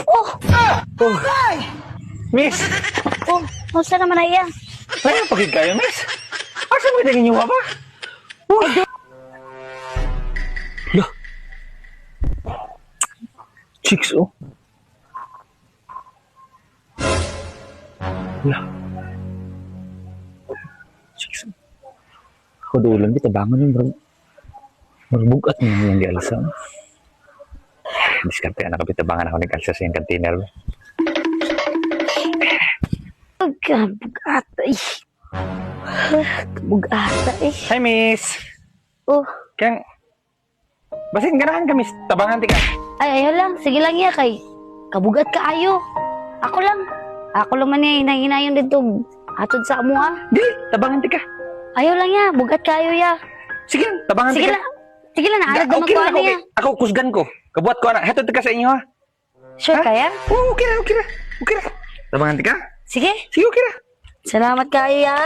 Oh! Oh. Miss! Oh, unsa naman na iya? Ay, pagid kayo, miss. Asa mo kita inyo ba? Oh. Lah. Chicks, oh. Lah. Chicks, oh. Ako dulan, di tabangan yung marag... Marbugat mo yung gialsa. Diskarte, anak, kapitabangan ako nag-alsa sa yung container. Bugat eh. Bugata eh. Hi, miss! Oh, Kaya, basin ganahan ka, miss. Tabangan ti ka. ay ayaw lang. Sige lang iya kay. Kabugat ka ayo. Ako lang. Ako lang man niya hinahinayon dito. Atod sa amo ah. Di, tabangan ti ka. Ayaw lang ya. Bugat kayo ya. Sige lang, tabangan ti Sige ka. lang. Sige lang, naanad Ga- naman okay ko lang ano ako, ya. okay. Ako, kusgan ko. Kabuhat ko, anak. Hatod ti ka sa inyo, ha? Sure Ha? kaya? Oo, okay ra, okay ra. Okay ra. Tabangan ti ka? Sige. Sige, okay ra. Salamat kayo ya.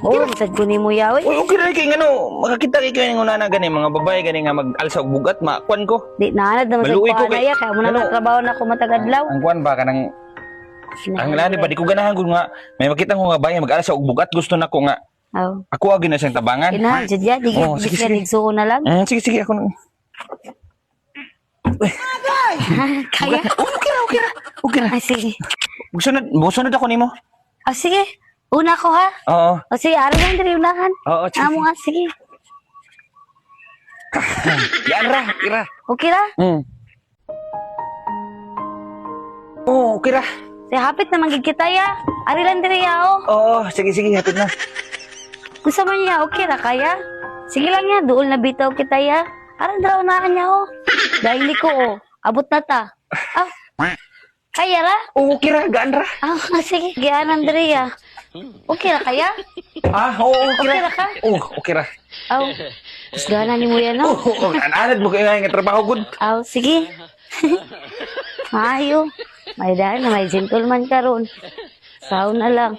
Oh, sad ko nimo ya oy. Uy, okay ra kay ngano, makakita kay kayo ng una na gani mga babae gani nga mag-alsa og bugat, makuan ko. Di naanad naman sa Maluoy ko ko kay- ya kaya mo na Ano? trabaho na ako matagadlaw. Ang kuan ba kanang ang lani ba di ko ganahan gud nga may makita ko nga babae mag-alsa og bugat gusto na ko nga Aw. ako agi na siyang tabangan. Ina, jud ya, di Oh, di sige, siya sige. nigsuo na lang. Sige sige ako na. Kaya? Oh, okay ra, okay ra. Okay ra. Ay, sige. Musunod, musunod ako nimo. Ah, sige. Una ko ha. Oo. O sige, araw lang diri unahan. Oo, sige. Amo nga, sige. Yan ra, ira. Okay ra? Oh, okay ra. Sige, hapit naman gid kita ya. Ari lang diri ya oh. Oo, sige sige, hapit na. Unsa man ya, okay ra kaya? Sige lang ya, duol na bitaw kita ya. Aran dra unahan niya oh. Dahil ko oh. Abot na ta. Ah. Kaya ra? Oh, okay ra, gaan ra. Ah, sige, gianan diri ya. Okay ra kaya? Ah, oo, okay Okay ra. ra ka? Oh, okay ra. Aw. Kusgana ni mo yan, no? Oh, oh, anad mo kayo nga trabaho gud. Aw, sige. Maayo. May dahil na may gentleman karon. Saw na lang.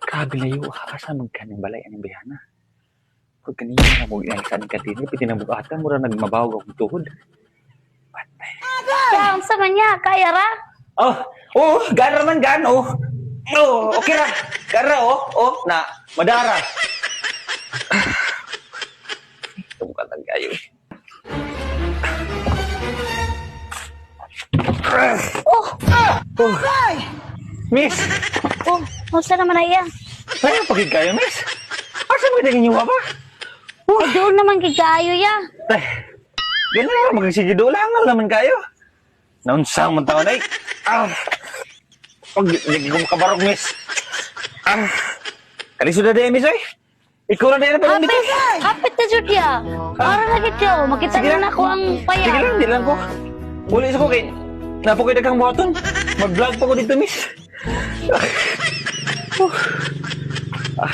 Grabe layo, asa man ka ng balay aning bayana. Pag kanina na mo inalsa ng katini, piti na bugata, mura nagmabawag akong tuhod. Patay. Kaya, unsa man niya? Kaya ra? Oh, oh, gaan ra man gaan, oh. Oh, okay ra. Gaan ra, oh, oh, na, madara. Tumukatang kayo. Oh! Oh. Miss! Oh, unsa naman na iya? Ay, pagid kayo, miss. Asa mo kita inyo ba? Ay, doon naman kay kaayo ya. Tay, ganun na, magsige doon lang naman kayo. Naunsang man taon ay. Ah! Pag, lagi ko makabarog, miss. Ah! Kaliso na din, miss, oy. Ikaw na din na parang dito. Hapit, hapit na jud ya. Para na gid yo, makita Sige na lang. nako ang paya. Sige lang, di lang ko. Uli sa ko kay Napo ko'y daghang buhaton. Mag-vlog pa ko dito, miss. Ah.